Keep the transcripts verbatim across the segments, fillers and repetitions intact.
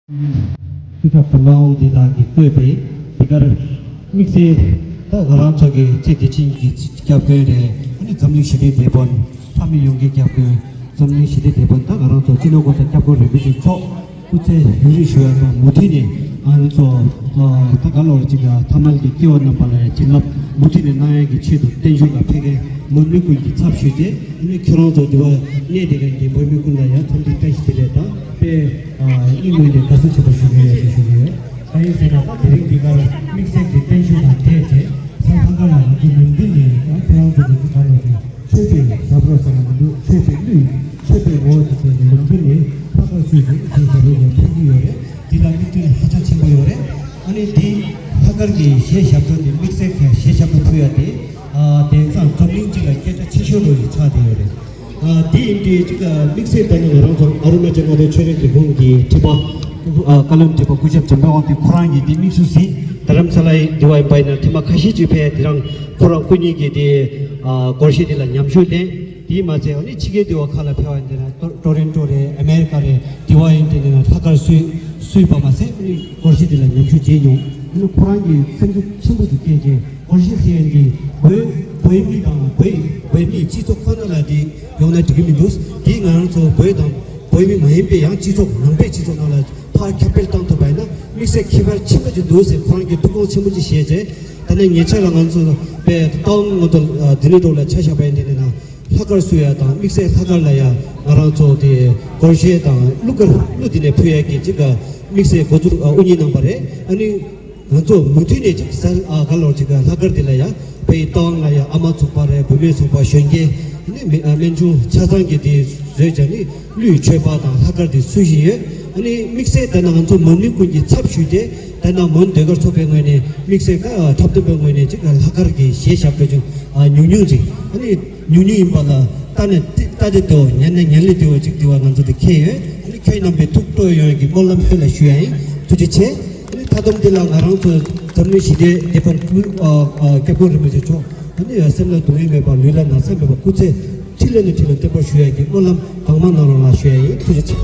སྐུ་ཚབ་དང་མ་འོངས་འདི་དག་གིས་བསྐོས་པའི་འདི་གར་དམིགས་བསལ་ད་ང་རང་ཚོ་གི་སྤྱི་བདེ་ཆེན་གྱི་སྐྱབས་མགོན་རེད། ཨ་ནི་འཛམ་གླིང་ཞི་བདེའི་སྡེ་དཔོན་ཕ་མེས་ཡོངས་ཀྱི་སྐྱབས་མགོན་འཛམ་གླིང་ཞི་བདེའི་སྡེ་དཔོན་ད་ང་རང་ཚོ་སྤྱི་ནོར་གོང་ས་སྐྱབས་མགོན་རིན་པོ་ཆེ་མཆོག་སྐུ་ཚེ་ཡུན་རིང་ཞུ་ཡ་དང་མུ་མཐུད་ནས་ང་རང་ཚོ་ད་ག་ལོར་ཅིག་ཐ་མལ་གྱི་སྐྱེ་བོ་རྣམས་པ་ལ་ཡང་བྱིན་རླབས་མུ་མཐུད་ནས་གནང་ཡ་གི་ཆེད་དུ་བརྟན་བཞུགས་ལ་ཕེབས་མཁན་མོན་མི་ཀུན་གྱི་ཚབ་ཞུས་ཏེ་ཨ་ནི་ཁྱེད་རང་ཚོ་འདི་བ་གནས་བསྡད་མཁན་གྱི་མོན་མི་ཀུན་ལ་ཡང་འཚམས་འདྲི་བཀྲ་ཤིས་བདེ་ལེགས་དང་དཔེ། ཨ་ཨིན་ངོས་ནས་དགའ་བསུ་ཆེན་པོ་ཞུ་གི་ཡོད་ཅེས་ཞུ་གི་ཡོད། གང་ཡིན་ཟེར་ན་ད་དེ་རིང་འདི་གར་དམིགས་བསལ་གྱི་བརྟན་བཞུགས་དང་འབྲེལ་ཏེ་ས་ལྷག་དཀར་ལ་ང་ཚོ་ལུང་བསྟན་ནས་ཡང་ཁྱེད་རང་ཚོ་ང་ཚོ་ག་ལ་ཞིག་ཆོས་པའི་ཞབས་རོགས་ཟེར་ན་མི་འདུག་ཆོས་པའི་གླུ་ཡིན་ཆོས་པའི་ངོ་བོ་དེ་ཚོ་ལུང་བསྟན་ནས་ལྷག་དཀར་སུས་ཀྱང་ཆོས་ཞབས་རོགས་ཀྱང་ཕུལ་གྱི་ཡོད་རེད། འདི་ལ་དམིགས་དོན་ཧ་ཅང་ཆེན་པོ་ཡོད་རེད། ཨ་ནི་འདི་ལྷག་དཀར་གྱི་གཞས་ཞབས་བྲོ་འདི་དམིགས་བསལ་གྱི་གཞས་ཞབས་བྲོ་ཕུལ་ཡ་དེ་དེང་སང་འཛམ་གླིང་སྤྱི་ལ་སྐད་ཆ་ཆེ་ཤོས་འགྲོ་ཞིག་ཆགས་བསྡད་ཡོད་རེད། ཨ་དེ་ཡིན་དུས་གཅིག་དམིགས་བསལ་ལྟར་ན་ང་རང་ཚོ་ཨ་རུ་ན་ཅལ་མངའ་སྡེའི་ཆོས་རིག་ལས་ཁུངས་ཀྱི་ཁྲི་པ་ཨ་བཀའ་བློན་ཁྲི་པ་སྐུ་ཞབས་འཇམ་དཔལ་དབང་འདུས་ཁོ་རང་གིས་དེ་དམིགས་སུ་བཟུང་རྡ་རམ་ས་ལའི་འདི་བ་ཡིན་པ་ཡིན་ན་ཐེངས་མ་ཁ་ཤས་ཅིག་ཕེབས་དེ་རང་ཁོ་རང་སྐུ་ཉིད་ཀྱིས་དེ་ཨ་སྒོར་གཞས་དེ་ལ་ཉམས་ཞིབ་ལེན། དེས་མ་ཚད་ཨ་ནི་ཕྱི་རྒྱལ་དེ་བ་ཁག་ལ་ཕེབས་པ་ཡིན་དེ་ན་ཊོ་ཊོ་རོན་ཊོ་རེད། ཨ་མེ་རི་ཀ་རེད། དེ་བ་ཡིན་དེ་ན་ལྷག་དཀར་སུས་སུས་པ་མ་ཚད་ཨ་ནི་སྒོར་གཞས་དེ་ལ་ཉམས་ཞིབ་བྱས་མྱོང་། ཨ་ནི་ཁོ་རང་གིས་སེམས་ཤུགས་ཆེན་པོ་ཞིག་སྐྱེས་རྗེས། སྒོར་གཞས་ཟེར་ཡ་འདི་བོད་བོད་མི་དང་བོད་བོད་མིའི་སྤྱི་ཚོགས་ཁོ་ན་ལ་འདི་ཡོང་ན་འགྲིག་གི་མི་འདུག་འདི་ང་རང་ཚོ་བོད་དང་བོད་མི་མ་ཡིན་པའི་ཡང་སྤྱི་ཚོགས་ནང་པའི་སྤྱི་ཚོགས་ནང་ལ་ཕར་ཁྱབ་སྤེལ་བཏང་ཐུབ་པ་ཡིན་ན་དམིགས་བསལ་ཁྱད་པར་ཆེན་པོ་ཅིག་འདུག་ཟེར་ཁོ་རང་གིས་ཐུགས་དགོངས་ཆེན་པོ་ཅིག་བཞེས་རྗེས་ད་ནས་ཉེ་ཆར་ལ་ང་ཚོ་དཔེ་ཏང་ང་ཚོ་ལྡི་ལི་གྲོགས་ལ་ཆ་བཞག་པ་ཡིན་དེ་ནས་ན་ལྷག་དཀར་སུ་ཡ་དང་དམིགས་བསལ་ལྷག་དཀར་ལ་ཡ་ང་རང་ཚོ་དེ་སྒོར་གཞས་དང་གླུ་གར་གླུ་དེ་ནས་ཕུལ་ཡ་གི་ཅིག་དམིགས་བསལ་འགོ་འཛུགས་དབུ་བརྙེས་གནང་པ་རེད། ཨ་ནི། ང་ཚོ་མུ་མཐུད་ནས་ཅིག་གསར་ཨ་ག་ལོར་ཅིག་ལྷག་དཀར་དེ་ལ་ཡ་དཔེ་ཏང་ལ་ཡ་ཨ་མ་ཚོགས་པ་རེད། བུད་མེད་ཚོགས་པ་གཞོན་སྐྱེས་ནི་མི་ཨ་སྨན་ཆུང་ཆ་ཚང་གི་དེ་བཟོས་བྱས་ནི་གླུའི་མཆོད་པ་དང་ལྷག་དཀར་དེ་བསུ་བཞིན་ཡོད། ཨ་ནི་དམིགས་བསལ་ད་ནང་ང་ཚོ་མོན་མི་ཀུན་གྱི་ཚབ་ཞུས་ཏེ་ད་ནང་མོན་ཟློས་གར་ཚོགས་པའི་ངོས་ནས་དམིགས་བསལ་ཀ་འཁྲབ་སྟོན་པའི་ངོས་ནས་ཅིག་ལྷག་དཀར་གྱི་གཞས་ཞབས་བྲོ་ཅིག་ཨ་ཉུང་ཉུང་ཅིག་ཨ་ནི། ཉུང་ཉུང་ཡིན་པ་ལ་ལྟ་ནས་ལྟ་དེ་དེའོ་ཉན་ནས་ཉན་ལེ་དེའོ་ཅིག་དེ་བ་ང་ཚོ་དེ་ཁྱེད་ཡོད། ཨ་ནི་ཁྱེད་རྣམ་པའི་ཐུགས་སྤྲོ་ཡོང་གི་སྨོན་ལམ་ཁྱོད་ལ་ཞུ་ཡ་ཡིན། ཐུགས་རྗེ་ཆེ། ཨ་ནི་མཐའ་སྡོམ་འདི་ལ་ང་རང་ཚོ་འཛམ་གླིང་ཞི་བདེའི་སྡེ་དཔོན་སྐུ་ཨ་ཨ་སྐྱབས་མགོན་རིན་པོ་ཆེ་མཆོག་ཨ་ནི་སེམས་ལ་སྡུག་བསྔལ་མེད་པ་ལུས་ལ་ན་ཚ་མེད་པ་སྐུ་ཚེ་ཁྲི་ལོ་ནས་ཁྲི་ལོ་བརྟན་པོ་ཞུ་ཡ་གི་སྨོན་ལམ་གང་མང་གནང་རོགས་གནང་ཞུ་ཡ་ཡིན། ཐུགས་རྗེ་ཆེ།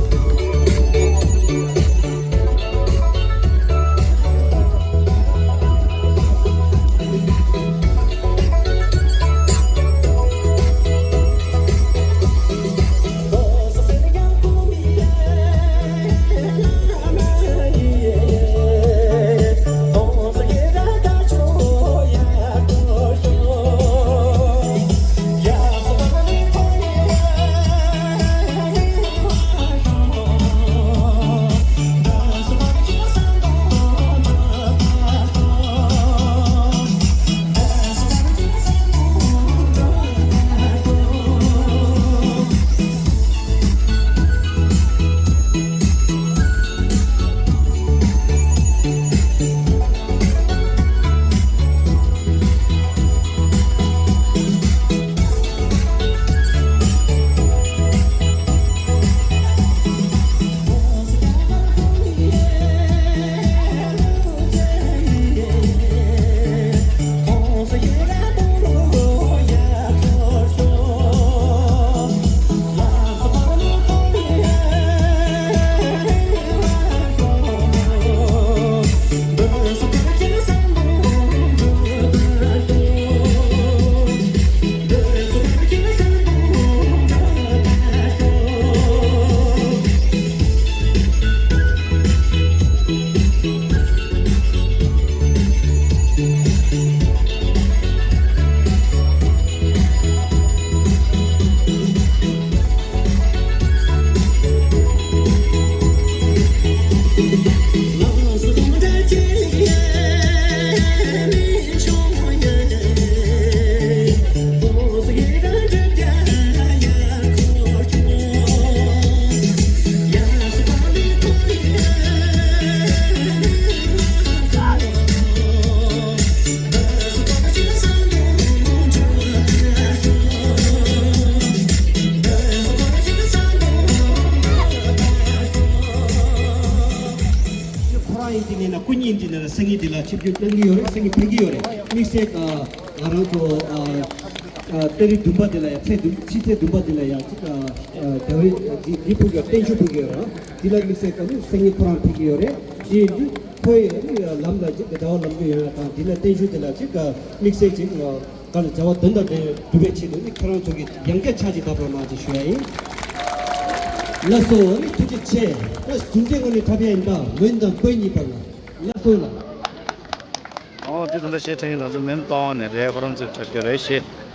ཁོ་རང་ཡིན་གྱི་མེད་ན་སྐུ་ཉིད་འདི་ནས་ལ་སང་ཉིན་འདི་ལ་ཆིབས་བསྒྱུར་གནང་གི་ཡོད་རེད། སང་ཉིན་ཕེབས་ཀྱི་ཡོད་རེད། དམིགས་བསལ་ང་རང་ཚོ་ ཨ་ཏ་རིག་བདུན་པ་དེ་ལ་ཡང་ཚེས་བདུན་ཕྱི་ཚེས་བདུན་པ་དེ་ལ་ཡང་ཅིག་ཨ་ཨ་ཟླ་བའི་འདི་འདི་ཕུལ་གྱི་ཡོད། བརྟན་བཞུགས་ཕུལ་གྱི་ཡོད་རེད། འདི་ལ་དམིགས་བསལ་སྐབས་ནི་སང་ཉིན་ཁོ་རང་ཕེབས་ཀྱི་ཡོད་རེད། དེ་ཡིན་དུས་ཁོ་ཡི་ནི་ལམ་ལ་ཅིག་ག་ཟླ་བ་ལམ་རྒྱུ་ཡོང་ཡ་དང་འདི་ལ་བརྟན་བཞུགས་དེ་ལ་ཅིག་ག་དམིགས་བསལ་ཅིག་ག་ལ་བྱ་བ་དོན་དང་ལྡན་སྒྲུབ་པའི་ཆེད་དུ་ནི་ཁྱེད་རང་ཚོ་གི་ཡང་བསྐྱར་ཕྱག་ཅིག་བརྡབ་རོགས་གནང་ཅེས་ཞུ་ཡ་ཡིན། ལགས་སོ། ཨ་ནི་ཐུགས་རྗེ་ཆེ། ད་གཟུགས་འདྲེས་ངོས་ནས་འཁྲབ་ཡ་ཡིན་ད། མོན་དང་བོད་གཉིས་བར་ལ། ལགས་སོ་ལགས། ཨོ་དེ་ད་ལྟ་བཤད་ཐེངས་ང་ཚོ་མེམ་ཏོང་ནས་རེད། ཁོ་རང་ཚོས་འཁྲབ་རྒྱུ་རེད་ཤེས།